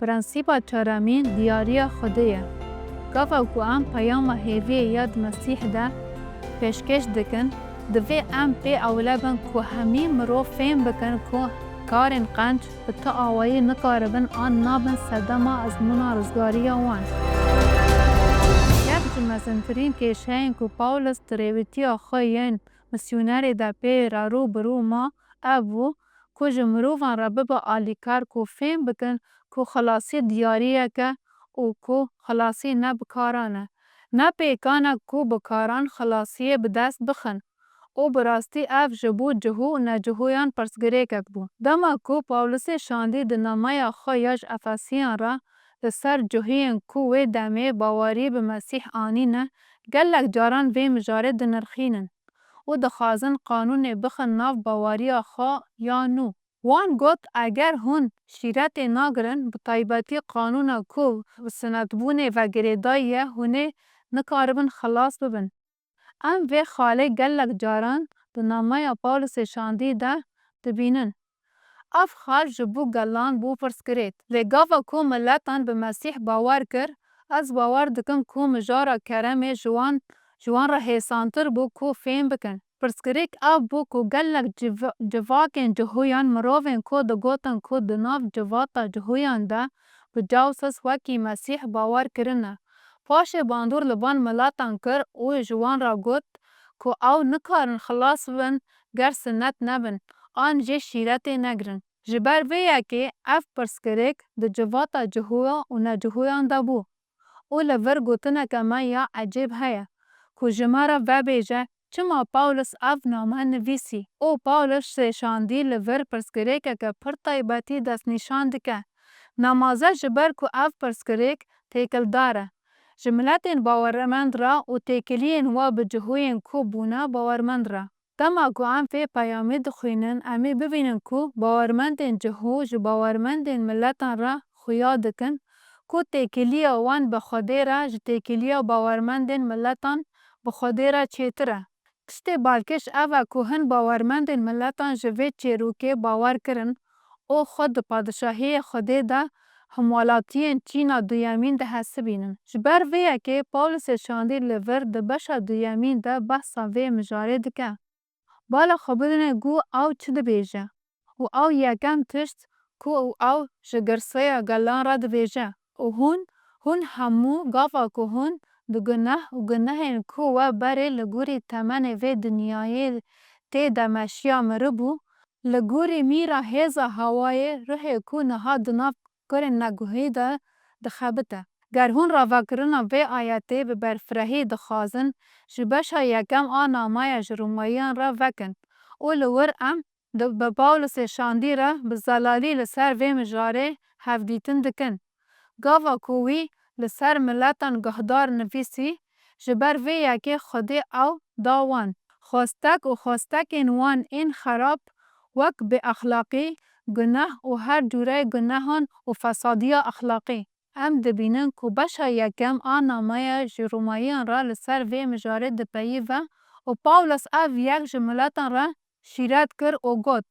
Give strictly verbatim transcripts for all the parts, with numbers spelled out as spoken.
Prensîpa çaremîn diyariya Xwedê ye. Gava ku em peyama hêviyê ya di Mesîh de pêşkêş dikin, divê em pê ewle bin ku hemî mirov fêm bikin ku karên qenc bi ti awayî nikaribin an nabin sedema ezmûna rizgariya wan. Yek ji mezintirîn kêşeyên ku Pawlos di rêwîtiya xwe yên misyonerê de pê re rû bi rû ma, ev bû ku ji mirovan re bibe alîkar ku fêm bikin ku xilasî diyariyek e û ku xilasî ne bi karan e. Ne pêkan e ku bi karan xilasiyê bi dest bixin. Û bi rastî ev ji bo cihû û necihûyan pirsgirêkek bû. Dema ku Pawlosê şandî di nameya xwe ya ji Efesiyan re li ser cihûyên ku wê demê bawerî bi Mesîh anîne, gelek caran vê mijarê dinirxînin û dixwazin qanûnê bixin nav baweriya xwe ya nû. Wan got, eger hûn şîretê nagirin, bi taybetî qanûna ku bi sinetbûnê ve girêdayî ye, hûn ê nikaribin xilas bibin. Em vê xalê gelek caran di nameya Pawlosê şandî de dibînin. Ev xal ji bo gelan bû pirsgirêk. Lê gava ku miletan bi Mesîh bawer kir, ez bawer dikim ku mijara keremê ji wan, ji wan re hêsantir bû ku fêm bikin. Pirsgirêk ev bû ku gelek civ-, civakên cihûyan, mirovên ku digotin ku di nav civata cihûyan de bi cawsiz wekî Mesîh bawer kirine, paşê bandor li van miletan kir û ji wan re got ku ew nikarin xilas bibin ger sinet nebin an jî şîretê negirin. Ji ber vê yekê ev pirsgirêk di civata cihûya û necihûyan de bû. Û li vir gotineke me ya ecêb heye ku ji me re vebêje, çima Pawlos ev name nivîsî? Û Pawlos sêşandî li vir pirsgirêkeke pir taybetî destnîşan dike. Nemaze ji ber ku ev pirsgirêk têkildar e. Ji miletên bawermend re û têkiliyên we bi cihûyên ku bûne bawermend re. Dema ku em vê peyamê dixwînin, em ê bibînin ku bawermendên cihû ji bawermendên miletan re xuya dikin, ku têkiliya wan bi Xwedê re ji têkiliya bawermendên miletan bi Xwedê re çêtir e. Tiştê balkêş ev e ku hin bawermendên miletan ji vê çêrokê bawer kirin û xwe di padişahiyê Xwedê de hemwelatiyên çîna duyemîn dihesibînin. Ji ber vê yekê Pawlosê şandî li vir di beşa duyemîn de behsa vê mijarê dike. Bala xwe bidine ku ew çi dibêje û ew yekem tişt ku ew ji girseya gelan re dibêje. Û hûn, hûn hemû gava ku hûn di guneh û gunehên ku we berê li gorî temenê vê dinyayê tê de meşiya miribû, li gorî mîra hêza hewayê ruhê ku niha di nav kurên neguhî de dixebite. Ger hûn ravekirina vê ayetê bi berfirehî dixwazin, ji beşa yekem a nameya ji Romayiyan re vekin û li wir em di, bi Pawlosê şandî re bi zelalî li ser vê mijarê hevdîtin dikin. Gava ku wî li ser miletan guhdar nivîsî, ji ber vê yekê Xwedê ew da wan. Xwestek û xwestekên wan ên xerab wek bêexlaqî, guneh û her cûreyê gunehan û fesadiya exlaqî. Em dibînin ku beşa yekem a nameya ji Romayiyan re li ser vê mijarê dipeyive û Pawlos ev yek ji miletan re şîret kir û got,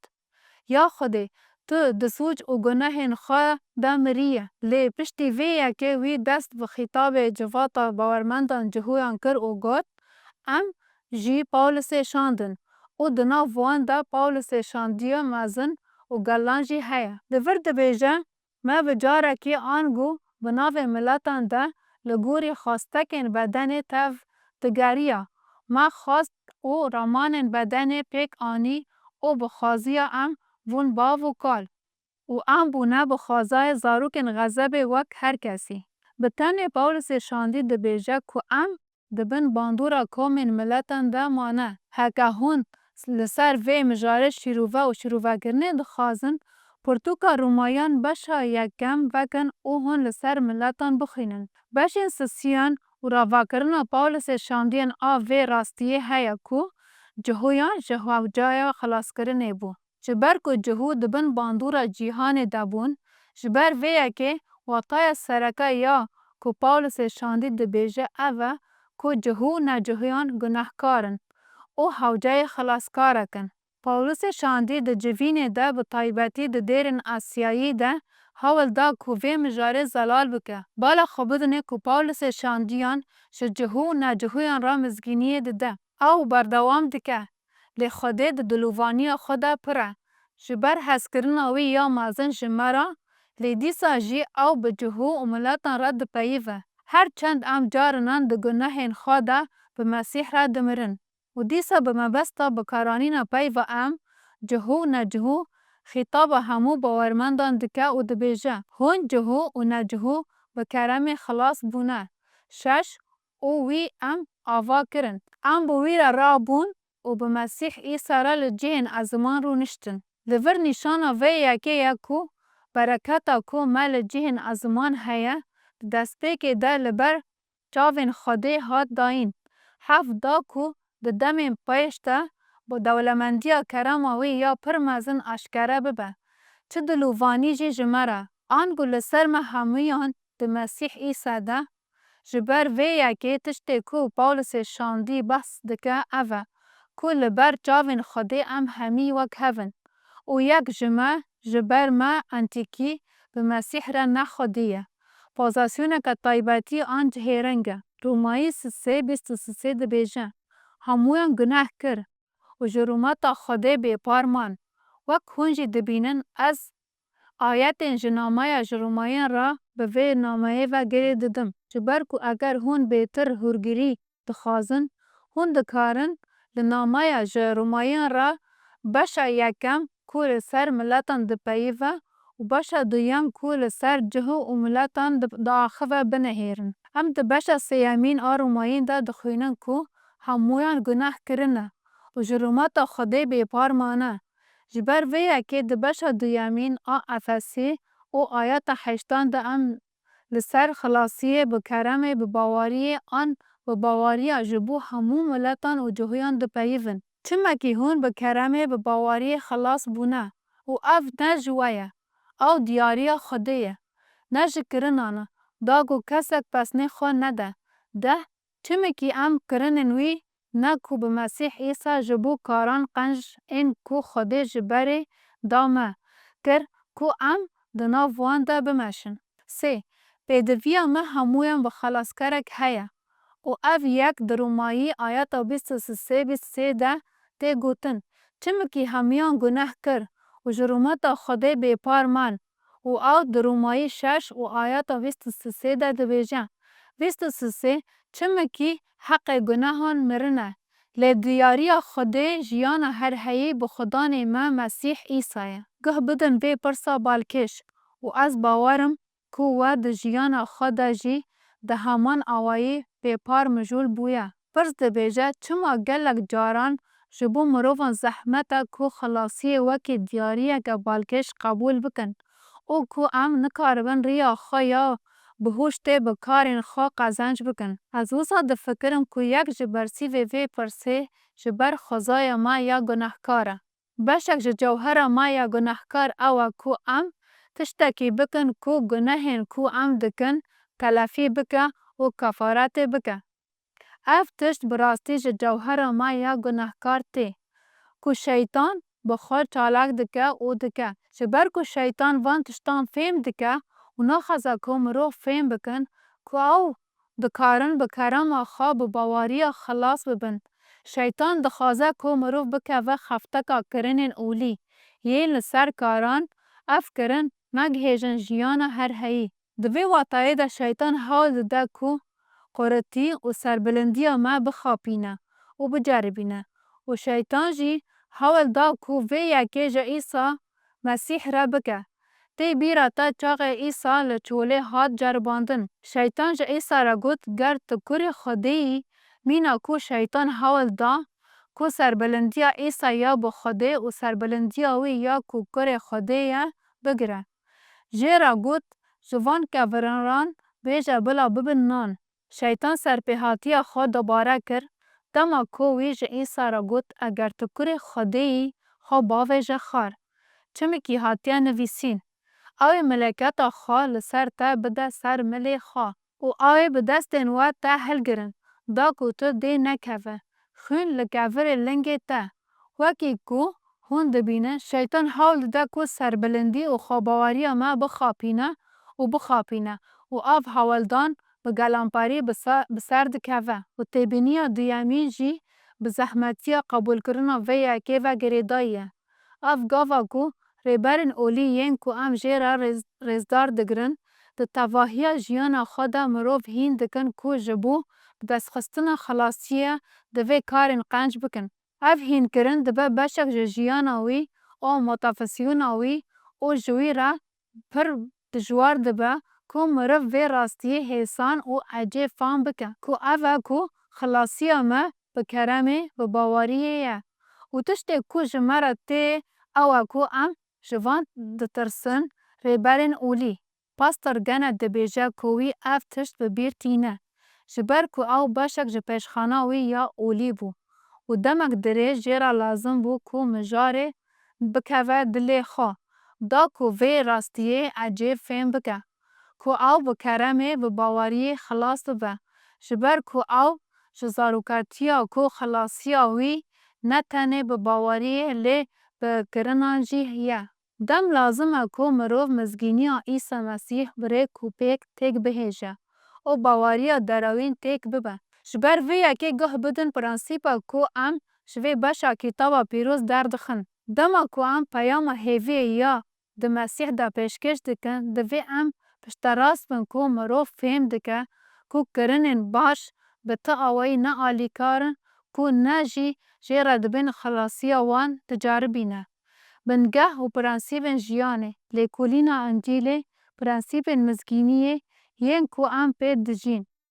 Ya Xwedê, tu di sûc û gunehên xwe de miriye. Lê piştî vê yekê wî dest bi xîtabê civata bawermendan cihûyan kir û got, Em jî Pawlosê şandin û di nav wan de Pawlosê şandiya mezin û gelan jî heye. Li vir dibêje, Me bi carekî ango bi navê miletan de li gorî xwestekên bedenê tev digeriya. Me xwest û ramanên bedenê pêk anî û bi xwaziya em bûn bav û kal. Û em bûne bi xwezayê zarokên xezebê wek her kesî. Bi tenê Pawlosê şandî dibêje ku em di bin bandora komên miletan de mane. Heke hûn li ser vê mijarê şîrove û şîrovekirinê dixwazin, pirtûka Romayiyan beşa yekem vekin û hûn li ser miletan bixwînin. Beşên sisiyan û ravekirina Pawlosê şandiyên a vê rastiyê heye ku cihûyan ji hewcaya xelaskirinê bû. Ji ber ku cihû di bin bandora cîhanê de bûn, ji ber vê yekê wataya sereke ya ku Pawlosê şandî dibêje ev e ku cihû û necihûyan gunehkar in û hewceyê xelaskarek in. Pawlosê şandî di civînê de, bi taybetî di dêrên Asyayî de, hewl da ku vê mijarê zelal bike. Bala xwe bidinê ku Pawlosê şandiyan ji cihû û necihûyan re mizgîniyê dide. Ew berdewam dike, Lê Xwedê di dilovaniya xwe de pir e. Ji ber hezkirina wî ya mezin ji me re, lê dîsa jî ew bi cihû û miletan re dipeyive. Her çend em carinan di gunehên xwe de bi Mesîh re dimirin. Û dîsa bi mebesta bikaranîna peyva em, cihû û necihû, xîtaba hemû bawermendan dike û dibêje, Hûn cihû û necihû bi keremê xilas bûne. Şeş, û wî em ava kirin. Em bi wî re rabûn û bi Mesîh Îsa re li cihên eziman rûniştin. Li vir nîşana vê yekê ye ku bereketa ku me li cihên eziman heye, di destpêkê de li ber çavên Xwedê hat dayîn. Heft da ku di demên pêş de bi dewlemendiya kerema wî ya pir mezin aşkere bibe. Çi dilovanî jî ji me re, ango li ser me hemûyan di Mesîh Îsa de, Ji ber vê yekê tiştê ku Pawlosê şandî behs dike ev e, ku li ber çavên Xwedê em hemî wek hev in û yek ji me, ji ber me Entîkî bi Mesîh re ne Xwedî ye. Pozisyoneke taybetî an cihêreng e. Romayî sisê bîst û sisê dibêje, Hemûyan guneh kir û ji rûmeta Xwedê bêpar man. Wek hûn jî dibînin, ez Ayetên ji nameya ji Romayiyan re bi vê nameyê ve girê didim. Ji ber ku eger hûn bêtir hûrgirî dixwazin, hûn dikarin li nameya ji Romayiyan re beşa yekem ku li ser miletan dipeyive û beşa duyem ku li ser cihû û miletan di-, diaxive binihêrin. Em di beşa sêyemîn a Romayîn de dixwînin ku hemûyan guneh kirine û ji rûmeta Xwedê bêpar mane. Ji ber vê yekê di beşa duyemîn a Efesî û ayeta heştan de em li ser xilasiyê bi keremê, bi baweriyê an bi baweriya ji bo hemû miletan û cihûyan dipeyivin. Çimekî hûn bi keremê, bi baweriyê xilas bûne û ev ne ji we ye, ew diyariya Xwedê ye, ne ji kirinan e, da ku kesek pesnê xwe nede. Deh, Çimikî em kirinên wî ne ku bi Mesîh Îsa ji bo karan qenc ên ku Xwedê ji berê da me kir ku em di nav wan de bimeşin. Sê, pêdiviya me hemûyan bi xelaskerek heye û ev yek di Romayî ayeta bîst û sê bîst sê de tê gotin, Çimikî hemiyan guneh kir û ji rûmeta Xwedê bêpar man. Û ew di Romayî şeş û ayeta bîst û sê de dibêje, bîst û sê, Çimikî heqê gunehan mirin e, lê diyariya Xwedê jiyana herheyî bi Xudanê me Mesîh Îsa ye. Guh bidin vê pirsa balkêş û ez bawer im ku we di jiyana xwe de jî di heman awayî bêpar mijûl bûye. Pirs dibêje, çima gelek caran ji bo mirovan zehmet e ku xilasiyê wekî diyariyeke balkêş qebûl bikin û ku em nikaribin riya xwe ya bihuştê bi karên xwe qezenc bikin? Ez wisa difikirim ku yek ji bersîvê vê pirsê ji ber xwezaya me ya gunehkar e. Beşek ji cewhera me ya gunehkar ew e ku em tiştekî bikin ku gunehên ku em dikin telefî bike û kefaretê bike. Ev tişt bi rastî ji cewhera me ya gunehkar tê, ku Şeytan bi xwe çalak dike û dike. Ji ber ku Şeytan van tiştan fêm dike û naxwaze ku mirov fêm bikin ku ew dikarin bi kerema xwe bi baweriya xilas bibin. Şeytan dixwaze ku mirov bikeve xefteka kirinên olî yên li ser karan, ev kirin negihêjin jiyana herheyî. Di vê watayê de Şeytan hewl dide ku quretî û serbilindiya me bixapîne û biceribîne û Şeytan jî hewl da ku vê yekê ji Îsa Mesîh re bike. Tê bîra te çaxê Îsa li çolê hat ceribandin. Şeytan ji Îsa re got, Ger tu kurê Xwedê yî, mîna ku Şeytan hewl da ku serbilindiya Îsa ya bi Xwedê û serbilindiya wî ya ku kurê Xwedê ye, bigire. Jê re got, Ji van keviran bêje bila bibin nan. Şeytan serpêhatiya xwe dubare kir, dema ku wî ji Îsa re got, Eger tu kurê Xwedê yî, xwe bavêje xar. Çimikî hatiye nivîsîn, Ew ê mileketa xwe li ser te bide ser milê xwe û ew ê bi destên we te hilgirin, da ku tu dê nekeve xwîn li kevirê lingê te, wekî ku Hûn dibînin, Şeytan hewl dide ku serbilindî û xwebaweriya me bixapîne û bixapîne û ev hewldan bi gelemperî bi se-, bi ser dikeve û têbîniya duyemîn jî bi zehmetiya qebûlkirina vê yekê ve girêdayî ye. Ev gava ku rêberên olî yên ku em jê re rêz-, rêzdar digirin, di tevahiya jiyana xwe de mirov hîn dikin ku ji bo bidestxistina xilasiyê divê karên qenc bikin. Ev hînkirin dibe beşek ji jiyana wî û motîvasyona wî û ji wî re pir dijwar dibe ku mirov vê rastiyê hêsan û ecêb fam bike, ku ev e ku xilasiya me bi keremê, bi baweriyê ye. Û tiştê ku ji me re tê ew e ku em ji van ditirsin, rêberên olî. Pastor Gene dibêje ku wî ev tişt bi bîr tîne, ji ber ku ew beşek ji pêşxana wî ya olî bû û demek dirêj jê re lazim bû ku mijarê bikeve dilê xwe, da ku vê rastiyê ecêb fêm bike, ku ew bi keremê, bi baweriyê xilas bibe, ji ber ku ew ji zarokatiya ku xilasiya wî ne tenê bi baweriyê lê bi kirinan jî ye. Dem lazim e ku mirov mizgîniya Îsa Mesîh bi rêk û pêk têk bihêje û baweriya derewîn têk bibe. Ji ber vê yekê guh bidin prensîpa ku em ji vê beşa Kitaba Pîroz derdixin. Dema ku em peyama hêviyê ya di Mesîh de pêşkêş dikin, divê em pişterast bin ku mirov fêm dike ku kirinên baş bi ti awayî ne alîkar in, ku ne jî jê re dibên xilasiya wan diceribîne. Bingeh û prensîbên jiyanê, lêkolîna Încîlê, prensîbên mizgîniyê yên ku em pê dijîn,